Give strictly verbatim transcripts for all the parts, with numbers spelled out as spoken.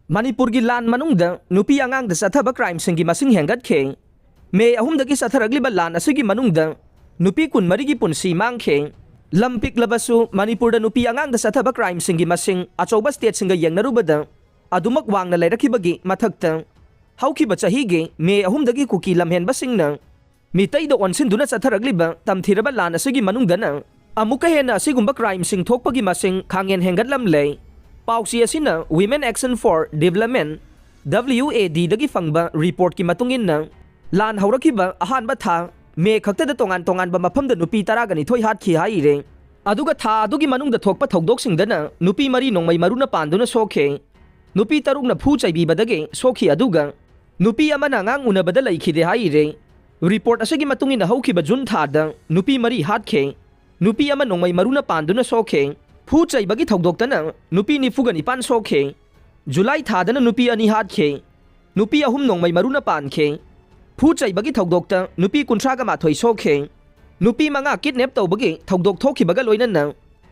ꯃꯅꯤꯄꯨꯔꯒꯤ ꯂꯥꯟ ꯃꯅꯨꯡꯗ ꯅꯨꯄꯤ ꯑꯉꯥꯡꯗ ꯆꯠꯊꯕ crimeꯁꯤꯡꯒꯤ ꯃꯁꯤꯡ ꯍꯦꯟꯒꯠꯈꯤ꯫ ꯃꯦ ꯑꯍꯨꯝꯗꯒꯤ ꯆꯠꯊꯔꯛꯂꯤꯕ ꯂꯥꯟ ꯑꯁꯤꯒꯤ ꯃꯅꯨꯡꯗ ꯅꯨꯄꯤ ꯀꯨꯟꯃꯔꯤꯒꯤ ꯄꯨꯟꯁꯤ ꯃꯥꯡꯈꯤ꯫ ꯂꯝ ꯄꯤꯛꯂꯕꯁꯨ ꯃꯅꯤꯄꯨꯔꯗ ꯅꯨꯄꯤ ꯑꯉꯥꯡꯗ ꯆꯠꯊꯕ crimeꯁꯤꯡꯒꯤ ꯃꯁꯤꯡ ꯑꯆꯧꯕ stateꯁꯤꯡꯒ ꯌꯦꯡꯅꯔꯨꯕꯗ ꯑꯗꯨꯃꯛ ꯋꯥꯡꯅ ꯂꯩꯔꯛꯈꯤꯕꯒꯤ ꯃꯊꯛꯇ, ꯍꯧꯈꯤꯕ ꯆꯍꯤꯒꯤ ꯃꯦ ꯑꯍꯨꯝꯗꯒꯤ ꯀꯨꯀꯤ ꯂꯝꯍꯦꯟꯕꯁꯤꯡꯅ ꯃꯤꯇꯩꯗ ꯑꯣꯟꯁꯤꯟꯗꯨꯅ ꯆꯠꯊꯔꯛꯂꯤꯕ ꯇꯝꯊꯤꯔꯕ ꯂꯥꯟ ꯑꯁꯤꯒꯤ ꯃꯅꯨꯡꯗꯅ ꯑꯃꯨꯛꯀ ꯍꯦꯟꯅ ꯑꯁꯤꯒꯨꯝꯕ crimeꯁꯤꯡ ꯊꯣꯛꯄꯒꯤ ꯃꯁꯤꯡ ꯈꯥꯡꯍꯦꯟ ꯍꯦꯟꯒꯠꯂꯝꯂꯦ꯫ ꯄꯥꯎꯆꯦ ꯑꯁꯤꯅ Women Action for Development, W A Dꯗꯒꯤ ꯐꯪꯕ reportꯀꯤ ꯃꯇꯨꯡ ꯏꯟꯅ, ꯂꯥꯟ ꯍꯧꯔꯛꯈꯤꯕ ꯑꯍꯥꯟꯕ ꯊꯥ ꯃꯦ ꯈꯛꯇꯗ ꯇꯣꯉꯥꯟ ꯇꯣꯉꯥꯟꯕ ꯃꯐꯝꯗ ꯅꯨꯄꯤ ꯇꯔꯥꯒ ꯅꯤꯊꯣꯏ ꯍꯥꯠꯈꯤ ꯍꯥꯏꯔꯦ꯫ ꯑꯗꯨꯒ ꯊꯥ ꯑꯗꯨꯒꯤ ꯃꯅꯨꯡꯗ ꯊꯣꯛꯄ ꯊꯧꯗꯣꯛꯁꯤꯡꯗꯅ ꯅꯨꯄꯤ ꯃꯔꯤ ꯅꯣꯡꯃꯩ ꯃꯔꯨꯅ ꯄꯥꯟꯗꯨꯅ ꯁꯣꯛꯈꯤ꯫ ꯅꯨꯄꯤ ꯇꯔꯨꯛꯅ ꯐꯨ ꯆꯩꯕꯤꯕꯗꯒꯤ ꯁꯣꯛꯈꯤ, ꯑꯗꯨꯒ ꯅꯨꯄꯤ ꯑꯃꯅ ꯑꯉꯥꯡ ꯎꯅꯕꯗ ꯂꯩꯈꯤꯗꯦ ꯍꯥꯏꯔꯦ꯫ Report ꯑꯁꯤꯒꯤ ꯃꯇꯨꯡ ꯏꯟꯅ ꯍꯧꯈꯤꯕ ꯖꯨꯟ ꯊꯥꯗ ꯅꯨꯄꯤ ꯃꯔꯤ ꯍꯥꯠꯈꯤ꯫ ꯅꯨꯄꯤ ꯑꯃ ꯅꯣꯡꯃꯩ ꯃꯔꯨꯅ ꯄꯥꯟꯗꯨꯅ ꯁꯣꯛꯈꯤ꯫ ꯐꯨ ꯆꯩꯕꯒꯤ ꯊꯧꯗꯣꯛꯇꯅ ꯅꯨꯄꯤ ꯅꯤꯐꯨꯒ ꯅꯤꯄꯥꯟ ꯁꯣꯛꯈꯤ꯫ ꯖꯨꯂꯥꯏ ꯊꯥꯗꯅ ꯅꯨꯄꯤ ꯑꯅꯤ ꯍꯥꯠꯈꯤ꯫ ꯅꯨꯄꯤ ꯑꯍꯨꯝ ꯅꯣꯡꯃꯩ ꯃꯔꯨꯅ ꯄꯥꯟꯈꯤ꯫ ꯐꯨ ꯆꯩꯕꯒꯤ ꯊꯧꯗꯣꯛꯇ ꯅꯨꯄꯤ ꯀꯨꯟꯊ꯭ꯔꯥꯒ ꯃꯥꯊꯣꯏ ꯁꯣꯛꯈꯤ꯫ ꯅꯨꯄꯤ ꯃꯉꯥ kidnap ꯇꯧꯕꯒꯤ ꯊꯧꯗꯣꯛ ꯊꯣꯛꯈꯤꯕꯒ ꯂꯣꯏꯅꯅ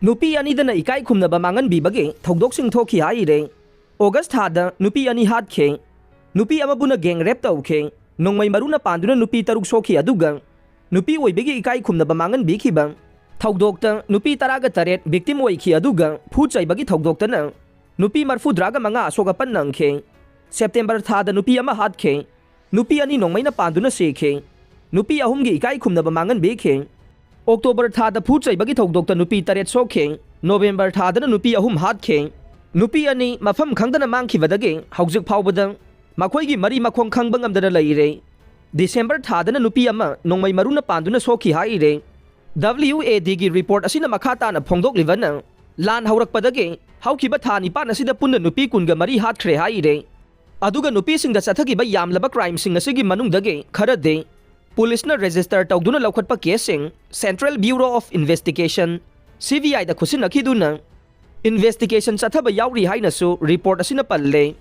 ꯅꯨꯄꯤ ꯑꯅꯤꯗꯅ ꯏꯀꯥꯏ ꯈꯨꯝꯅꯕ ꯃꯥꯡꯍꯟꯕꯤꯕꯒꯤ ꯊꯧꯗꯣꯛꯁꯤꯡ ꯊꯣꯛꯈꯤ ꯍꯥꯏꯔꯦ꯫ ꯑꯣꯒꯁ ꯊꯥꯗ ꯅꯨꯄꯤ ꯑꯅꯤ ꯍꯥꯠꯈꯤ꯫ ꯅꯨꯄꯤ ꯑꯃꯕꯨꯅ gang rape ꯇꯧꯈꯤ꯫ ꯅꯣꯡꯃꯩ ꯃꯔꯨꯅ ꯄꯥꯟꯗꯨꯅ ꯅꯨꯄꯤ ꯇꯔꯨꯛ ꯁꯣꯛꯈꯤ, ꯑꯗꯨꯒ ꯅꯨꯄꯤ ꯑꯣꯏꯕꯒꯤ ꯏꯀꯥꯏ ꯈꯨꯝꯅꯕ ꯃꯥꯡꯍꯟꯕꯤꯈꯤꯕ ꯊꯧꯗꯣꯛꯇ ꯅꯨꯄꯤ ꯇꯔꯥꯒ ꯇꯔꯦꯠ victim ꯑꯣꯏꯈꯤ, ꯑꯗꯨꯒ ꯐꯨ ꯆꯩꯕꯒꯤ ꯊꯧꯗꯣꯛꯇꯅ ꯅꯨꯄꯤ ꯃꯔꯐꯨꯇꯔꯥꯒ ꯃꯉꯥ ꯑꯁꯣꯛ ꯑꯄꯟ ꯅꯪꯈꯤ꯫ ꯁꯦꯞꯇꯦꯝꯕꯔ ꯊꯥꯗ ꯅꯨꯄꯤ ꯑꯃ ꯍꯥꯠꯈꯤ꯫ ꯅꯨꯄꯤ ꯑꯅꯤ ꯅꯣꯡꯃꯩꯅ ꯄꯥꯟꯗꯨꯅ ꯁꯤꯈꯤ꯫ ꯅꯨꯄꯤ ꯑꯍꯨꯝꯒꯤ ꯏꯀꯥꯏ ꯈꯨꯝꯅꯕ ꯃꯥꯡꯍꯟꯕꯤꯈꯤ꯫ ꯑꯣꯛꯇꯣꯕꯔ ꯊꯥꯗ ꯐꯨ ꯆꯩꯕꯒꯤ ꯊꯧꯗꯣꯛꯇ ꯅꯨꯄꯤ ꯇꯔꯦꯠ ꯁꯣꯛꯈꯤ꯫ ꯅꯣꯕꯦꯝꯕꯔ ꯊꯥꯗꯅ ꯅꯨꯄꯤ ꯑꯍꯨꯝ ꯍꯥꯠꯈꯤ꯫ ꯅꯨꯄꯤ ꯑꯅꯤ ꯃꯐꯝ ꯈꯪꯗꯅ ꯃꯥꯡꯈꯤꯕꯗꯒꯤ ꯍꯧꯖꯤꯛ ꯐꯥꯎꯕꯗ ꯃꯈꯣꯏꯒꯤ ꯃꯔꯤ ꯃꯈꯣꯡ ꯈꯪꯕ ꯉꯝꯗꯅ ꯂꯩꯔꯦ꯫ ꯗꯤꯁꯦꯝꯕꯔ ꯊꯥꯗꯅ ꯅꯨꯄꯤ ꯑꯃ ꯅꯣꯡꯃꯩ ꯃꯔꯨꯅ ꯄꯥꯟꯗꯨꯅ ꯁꯣꯛꯈꯤ ꯍꯥꯏꯔꯦ꯫ W A Dꯒꯤ report ꯑꯁꯤꯅ ꯃꯈꯥ ꯇꯥꯅ ꯐꯣꯡꯗꯣꯛꯂꯤꯕꯅ, ꯂꯥꯟ ꯍꯧꯔꯛꯄꯗꯒꯤ ꯍꯧꯈꯤꯕ ꯊꯥ ꯅꯤꯄꯥꯟ ꯑꯁꯤꯗ ꯄꯨꯟꯅ ꯅꯨꯄꯤ ꯀꯨꯟꯒ ꯃꯔꯤ ꯍꯥꯠꯈ꯭ꯔꯦ ꯍꯥꯏꯔꯦ꯫ ꯑꯗꯨꯒ ꯅꯨꯄꯤꯁꯤꯡꯗ ꯆꯠꯊꯈꯤꯕ ꯌꯥꯝꯂꯕ crimeꯁꯤꯡ ꯑꯁꯤꯒꯤ ꯃꯅꯨꯡꯗꯒꯤ ꯈꯔꯗꯤ ꯄꯨꯂꯤꯁꯅ register ꯇꯧꯗꯨꯅ ꯂꯧꯈꯠꯄ caseꯁꯤꯡ Central Bureau of Investigation, C B Iꯗ ꯈꯨꯠꯁꯤꯟꯅꯈꯤꯗꯨꯅ investigation ꯆꯠꯊꯕ ꯌꯥꯎꯔꯤ ꯍꯥꯏꯅꯁꯨ report ꯑꯁꯤꯅ ꯄꯜꯂꯦ꯫